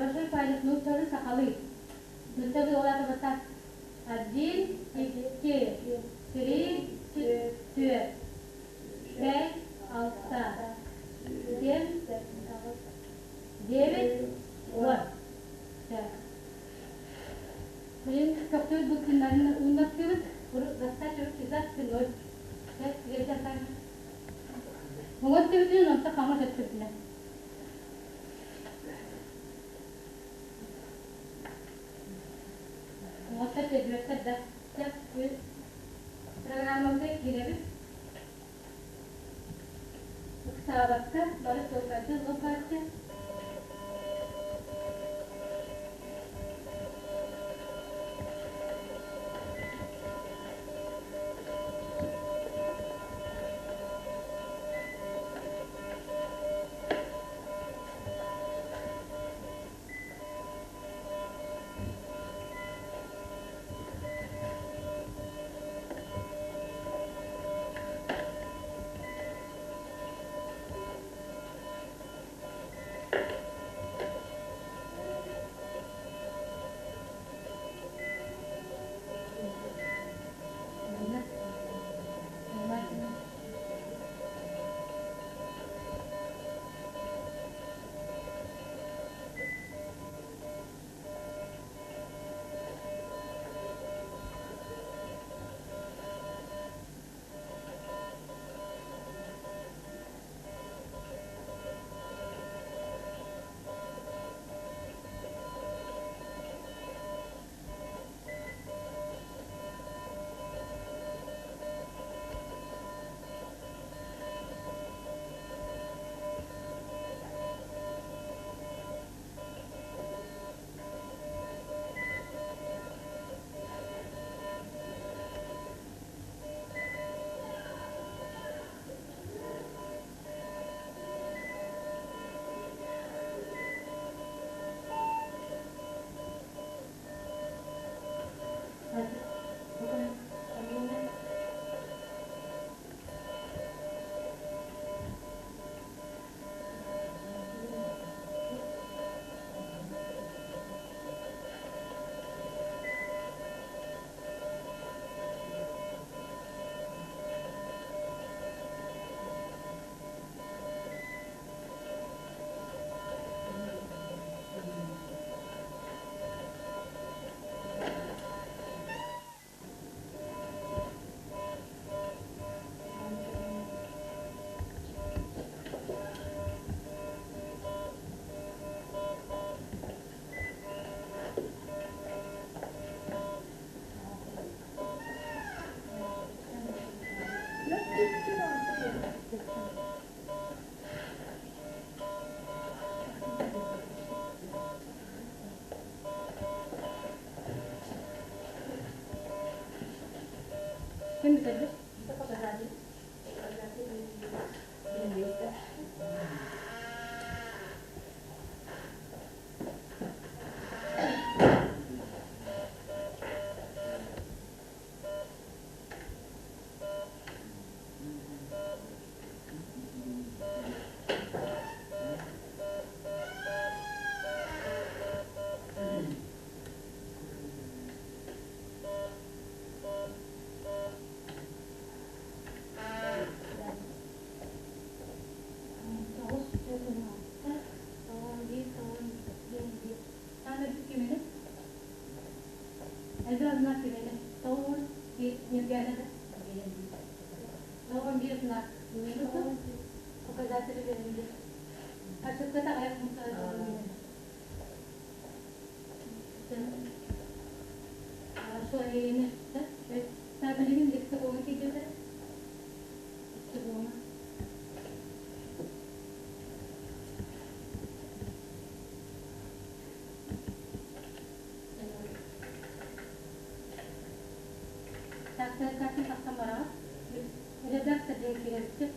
Большой палец нууччалыы сахалыы. Нууччалыы ол аата вот так. Один, икки, три, түөрт, пять, алта, семь, девять, уон. Блин, көхтүбүт буккуннарын ууннаттыбыт. Достать руки за спиной. Уҥа өттүбүтүнэн, онто хаҥас өттүбүтүнэн. Уҥаттар төрдүөттэр да. Программабытыгар киирэбит. Ыксаабакка бары толкайдыы ылбааччы. Ким бүтэрбит? Тоҕус 46, 91, 91, Саамай кимини? Элбэх знак кимини? Тоҕус Ньургуйаана да? 91 знак. Показатели берилди. Ошибката аҕыйах Хорошо, эйиэнэ. Билигин лексикоҥҥа киирдилэр. Лексикоҥҥа. Так, тахсан бараҕыт. Редактор диэн киирэбит.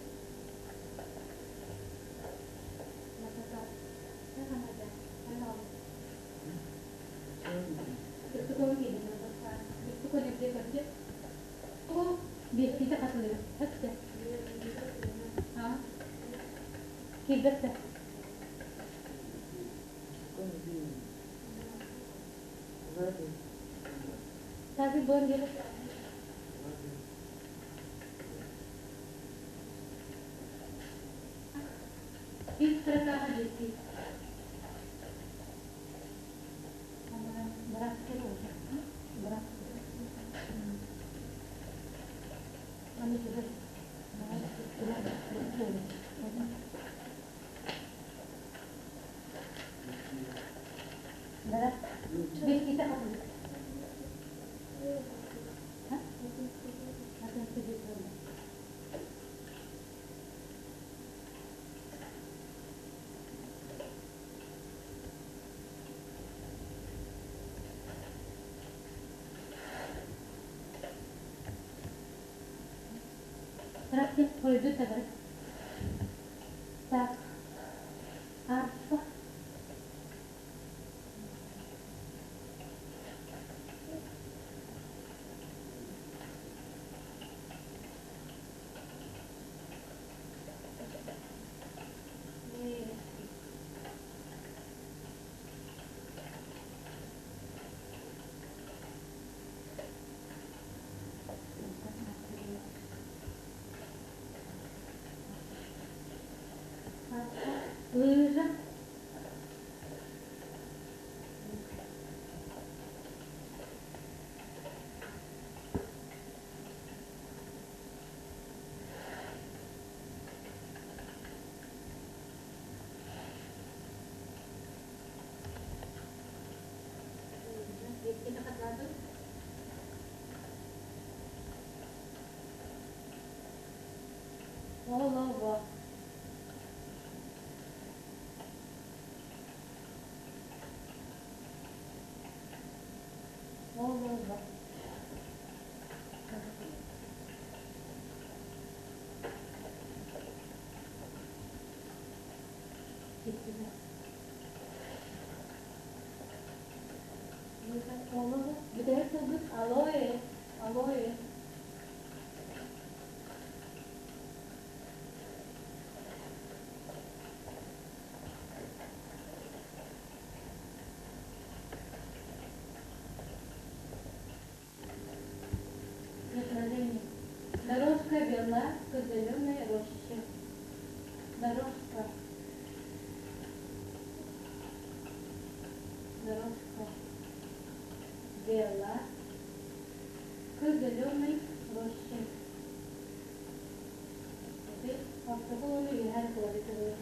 Биэстиитэ хатылыыр. Өттө. Киирбэттэ. Так и будем делать. Ис строка дьикти. Здравствуйте, пройду тогда. Так, арфа. Лыжа. Голова. Голова. Олово. Бүтэһик тылбыт алоэ. Алоэ. Предложение. Дорожка вела к зеленой роще. Дорожка. Дорожка вела к зеленой роще. Бастакы уону үөһээ клавиатура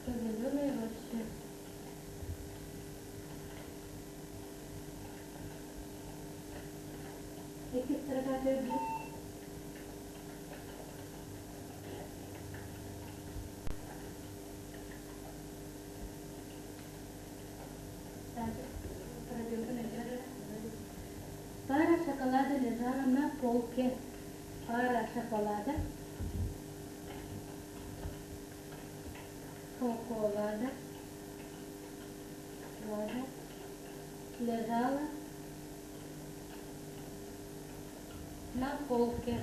К зеленой роще. Иккис строка төрдүс. Пара шоколада лежала на полке. Пара шоколада. Шоколада. Лада. Лежала на полке.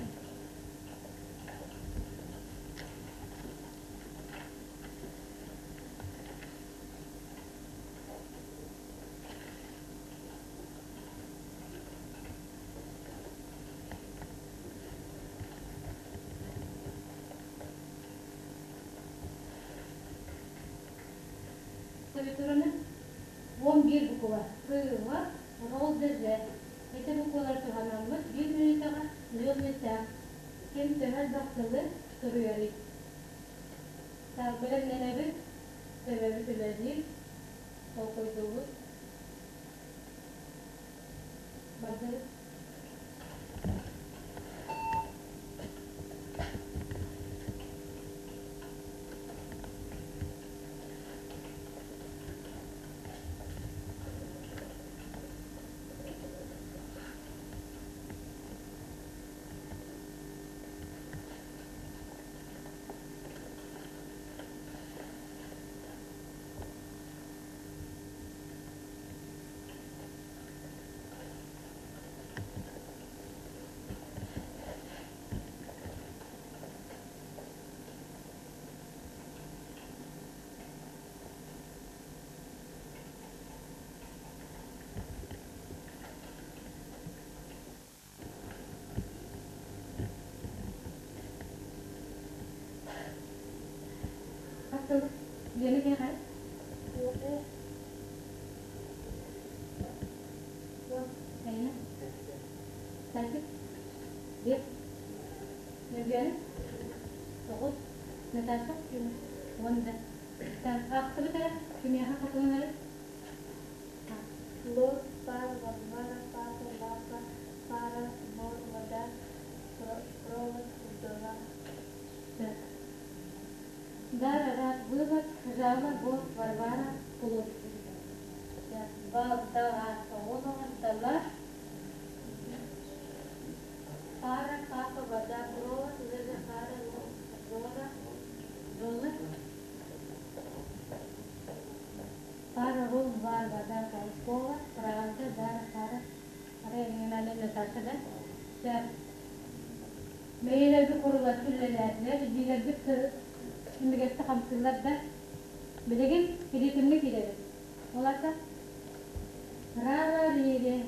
Клавиатураны 11 буква. П, В, Р, Д, Ж. Ити буквалар туһанаммыт биир мүнүүтэҕэ нөл Ким төһө элбэх тылы суруйарый? Так, бэлэмнэнэбит, төбөбүт үлэлиир, толкуйдуубут. Бардыбыт. тыл Лена киэхэ? Эйне? Сәкис? Бир? Нөргүөнэ? Тоҕус? Наташа? 10 да. Так, аахсыбыт эрэ? Кимиэхэ хатыланары? Лос, пар, Варвара, папа, лапа, пара, вор, вода, провод, вдова. Так. Дара, рад, вывод, жало, бог, Варвара, плод. Так, бал, дала, дала, пара, папа, вода, провод, лыжа, пара, лора, жолы. Пара, рол, вар, вода, повар, правда, дара, пара. Арай, Наташа, да? Так. Мэйэлэрбит курулаччы үлэлээтилэр, илиилэрбит имигэстик хамсыыллар да, билигин ритмҥэ киирэбит. Ол аата ра-ра-ри-ри,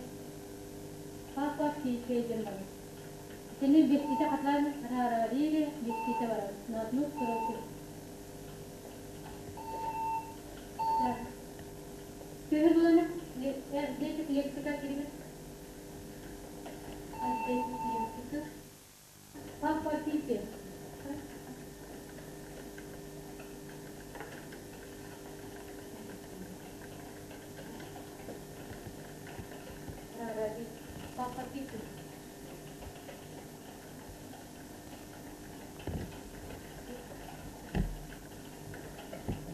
папа пи-пи диэн барабыт. Итини биэстиитэ хатылаан ра-ра-ри-ри биэстиитэ барабыт. На одну строку. Так. Төһө буланы дети лексика киирбит? Лексика. Папа Пипи. Папа Пипи.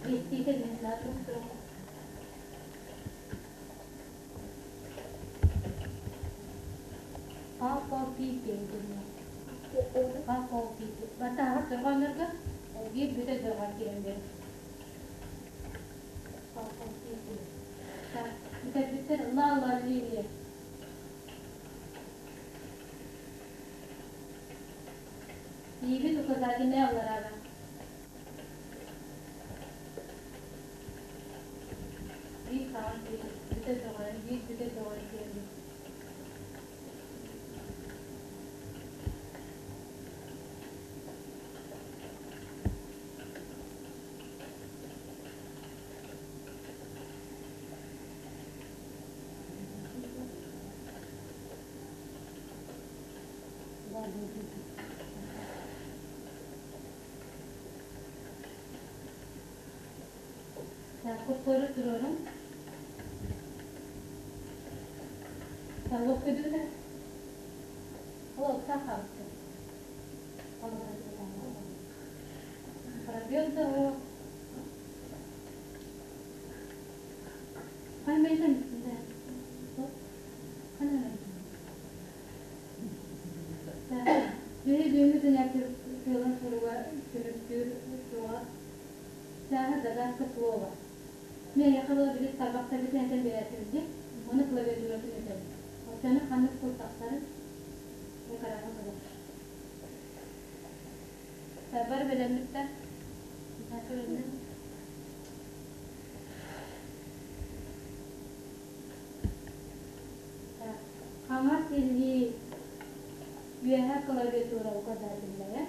Биэстиитэ на одну строку. Папа Пипи диэн. Папа Пипи. Батааҕар дорҕооннорго биир бүтэ дорҕоон киирэн биэрэр. Папа Пипи. Так, бүтэрбиттэр ла-ла-ли-ли. Иибит указательнай аллараага. Биир хаҕан киирэн, бүтэ дорҕоон, биир бүтэ дорҕоон киирэн Так, курсору туруорун. Лох көдүүтэ. Ол оттаа хаалты. Пробел да Хаймайтан Биһи бүгүҥҥү занятие сыалын суруга түмүктүүр суоҕа Сааһы загадка слова. Мин эйиэхэ буола били тарбахтарбытын этэн биэрээччибит дии, уонна клавиатуратын этэбин. Оччону ханнык тыл тахсарын экраҥҥа көрөр. Бары бэлэммиттэр. Хаҥас илии үөһэ клавиатура указательная.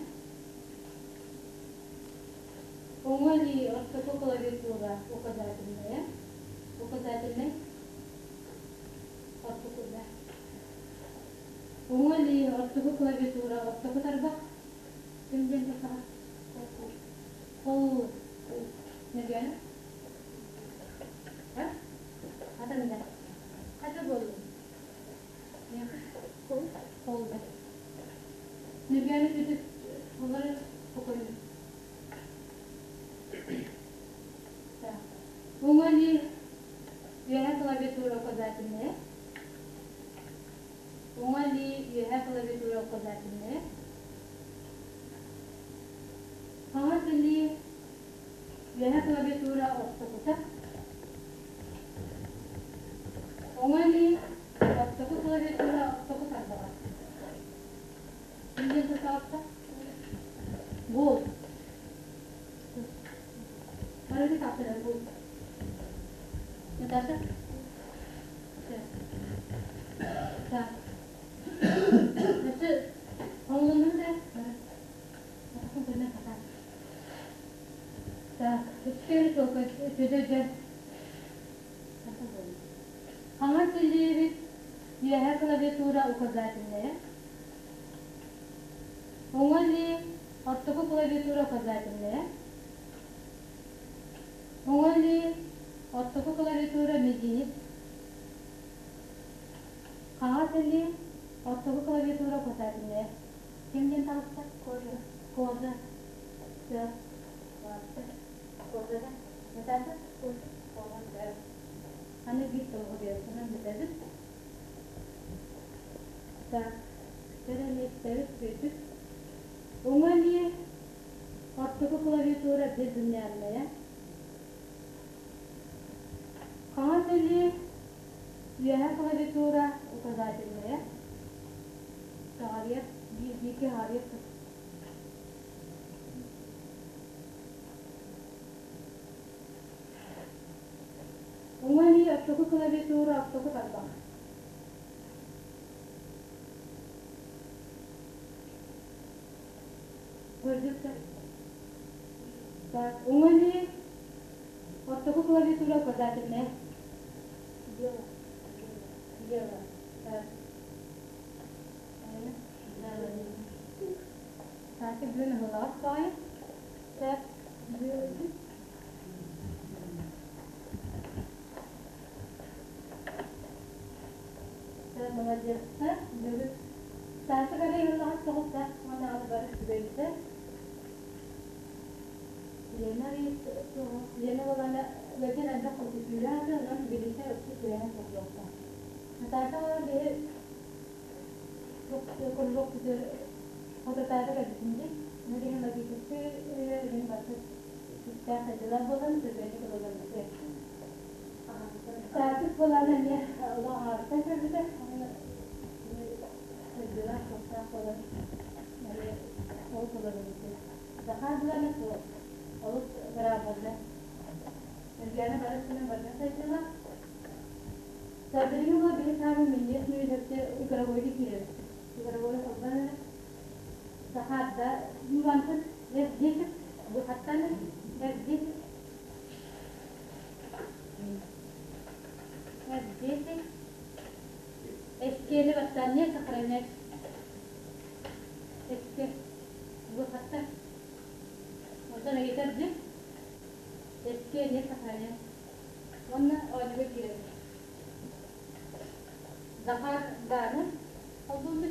Уҥа илии ортоку клавиатура указательная. Указательный ортоку да. Уҥа илии ортоку клавиатура ортоку тарбах. Ким диэн тахсаҕа? Холлуур. Нөбүөнэ? А? Атында. Хата буоллун. Холда. Нөбүөнэ бүтүп олары покойун. Так. Уҥа илии үөһэ клавиатура указательная. Уҥа илии үөһэ клавиатура указательная. Хаҥас илии үөһэ клавиатура ортокута. Уҥа илии ортоку клавиатура ортоку тарбаҕа. Ким диэн сатаҕатта? Буол. Барыны таптырар бул. Наташа? Так. Өссө оҥолоннун да? Атахын көрүнэн сатаан. Так, үскүөн чөдө Хаҥас илиибит үөһэ клавиатура указательная. Уҥа илии ортоку клавиатура указательная. Уҥа илии ортоку клавиатура мизинец. Хаҥас илии ортоку клавиатура указательная. Ким диэн таҕыста? Кожа. Кожа. Все. Кожа да? Наташа? Кожа. Кожа. Аны биир тобоҕу биэрсэнэн бүтэбит. Так, тэрэмиэттэбит бүйтүк. Уҥа илии ортоку клавиатура безымянная. Хаҥас илии үөһэ клавиатура указательная. Таҕарыйар, биир диэки аҕарыйар. Уҥа илии ортоку клавиатура ортоку тарбах. Көрдүк Так, уҥа илии ортоку клавиатура указательная. Дело. Дело. Так. Саша бүгүн ыһыллаҕас баҕайы. Так, Так, молодецтар. Бүгүн Саша бары ыһыллаҕас соҕус уонна аны бары үчүгэйдэр. Лена Лена буоллаҕына ыалдьан элбэх күүрэ аата, онон билиитэ өссө күрэһэн сылдьыахтаах. Наташа буолан биһи кружок хототаары кэлбитим дии. Ону деген логический мин барыта күүстээх сайдыылаах буолан түргэнник ылыллан бүтүө. Статус буолан эмиэ олох аҥаарыттан көрбүтэ. Оны сайдыылаах суохтаах буолан эмиэ ол толорубуту. Захар буланы суох. Олус грамотно. Үргээнэ бары өттүнэн барыта сайдыылаах. Билигин була биһи саамай минньигэс мүөтөпчө игровойга киирэбит. Игровой холбоон эрэ. Захарда Ювантын F10 выходтан F10 F10 Эскиэни бастаан не сохранять. Эске выходтан. Онтон ыйытар дьин. Эске не сохранять. Уонна оонньууга киирэбит. Захар Дааны холбуурду.